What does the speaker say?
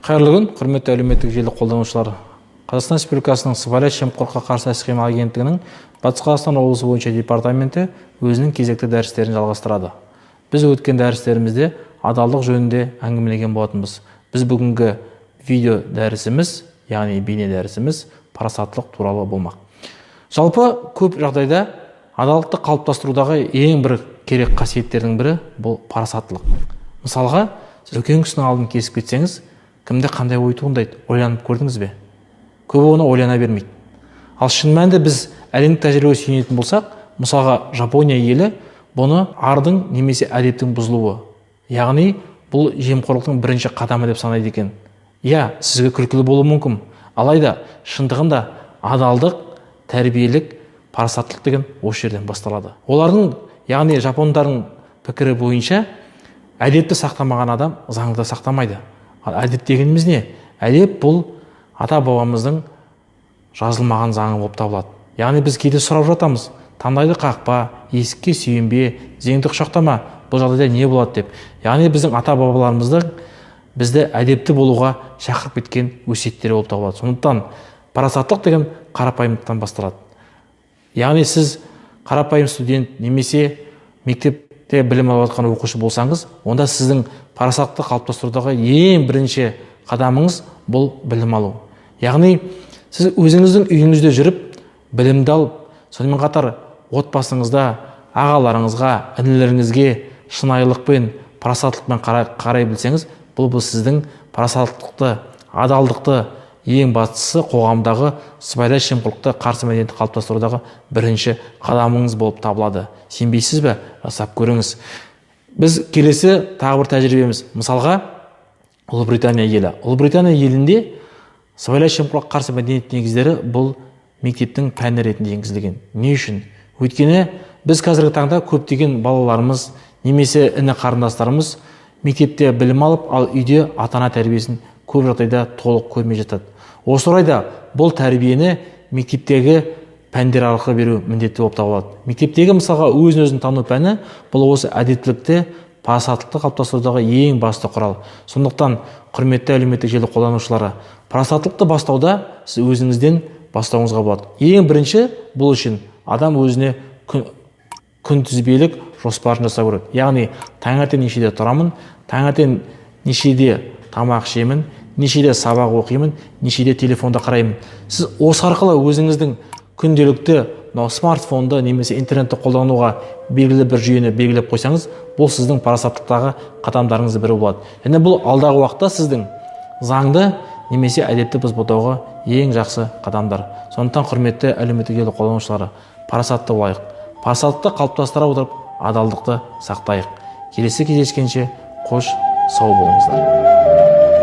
Қайырлы күн, құрметті әлеуметтік желі қолданушылары. Қазақстан Республикасының Сыбайлас жемқорлыққа қарсы іс-қимыл агенттігінің Батыс Қазақстан облысы бойынша департаменті өзінің кезекті дәрістерін жалғастырады. Біз өткен дәрістерімізде адалдық жөнінде әңгімелеген болатынбыз. Біз бүгінгі видео дәрісіміз, яғни бейне дәрісіміз парасаттылық туралы болмақ. Жалпы көп жағдайда адалдықты қалыптастырудағы ең бір керек қасиеттердің бірі бұл парасаттылық. Мысалға, сіз үлкен кісінің алдын кесіп кетсеңіз, кімде қандай ой туындайды, ойланып көрдіңіз бе? Көбі оны ойлана бермейді. Ал шын мәнінде біз әлемдік тәжірибеге сүйенетін болсақ, мысалға, Жапония елі бұны ардың немесе әдептің бұзылуы, яғни бұл жемқорлықтың бірінші қадамы деп санайды екен. Иә, сізге күлкілі болуы мүмкін, алайда шындығында адалдық, тәрбиелік, парасаттылық деген осы жерден басталады. Олардың, яғни жапондардың пікірі бойынша, әдепті сақтамаған адам заңды да сақтамайды. Ал әдеп дегеніміз не? Әдеп бұл ата бабамыздың жазылмаған заңы болып табылады. Яғни біз кейде сұрап жатамыз: таңдайды қақпа, есікке сүйенбе, тізеңді құшақтама, бұл жағдайда не болады деп. Яғни біздің ата бабаларымыздың бізді әдепті болуға шақырып кеткен өсиеттері болып табылады. Сондықтан парасаттылық деген қарапайымдықтан басталады. Яғни сіз қарапайым студент немесе мектепте білім алып жатқан оқушы болсаңыз, онда сіздің парасатты қалыптастырудағы ең бірінші қадамыңыз бұл білім алу. Яғни сіз өзіңіздің үйіңізде жүріп білімді алып, сонымен қатар отбасыңызда ағаларыңызға, інілеріңізге шынайылықпен, парасаттылықпен қарай білсеңіз, бұл сіздің парасаттылықты, адалдықты, ең бастысы қоғамдағы сыбайлас жемқорлыққа қарсы мәдениетті қалыптастырудағы бірінші қадамыңыз болып табылады. Сенбейсіз бе? Жасап көріңіз. Біз келесі тағы бір тәжірибеміз. Мысалға, Ұлыбритания елі. Ұлыбритания елінде сыбайлас жемқорлыққа қарсы мәдениет негіздері бұл мектептің пәні ретінде енгізілген. Не үшін? Өйткені біз қазіргі таңда көптеген балаларымыз немесе іні қарындастарымыз мектепте білім алып, ал үйде ата-ана тәрбиесін көп жағдайда толық көрмей жатады. Осы орайда бұл тәрбиені мектептегі пәндер арқылы беру міндетті болып табылады. Мектептегі, мысалға, өзін-өзін тану пәні бұл осы әдептілікті, парасаттылықты қалыптастырудағы ең басты құрал. Сондықтан, құрметті әлеуметтік желі қолданушылары, парасаттылықты бастауда сіз өзіңізден бастауыңызға болады. Ең бірінші бұл үшін адам өзіне күнтізбелік жоспарын жасау керек. Яғни таңертең нешеде тұрамын, таңертең нешеде тамақ ішемін, нешеде сабақ оқимын, нешеде телефонды қараймын. Сіз осы арқылы өзіңіздің күнделікті мынау смартфонды немесе интернетті қолдануға белгілі бір жүйені белгілеп қойсаңыз, бұл сіздің парасаттықтағы қадамдарыңыздың бірі болады. Және бұл алдағы уақытта сіздің заңды немесе әдепті бұзбауға ең жақсы қадамдар. Сондықтан, құрметті әлеуметтік желі қолданушылары, парасатты болайық. Парасатты қалыптастыра отырып, адалдықты сақтайық. Келесі кездескенше қош сау болыңыздар.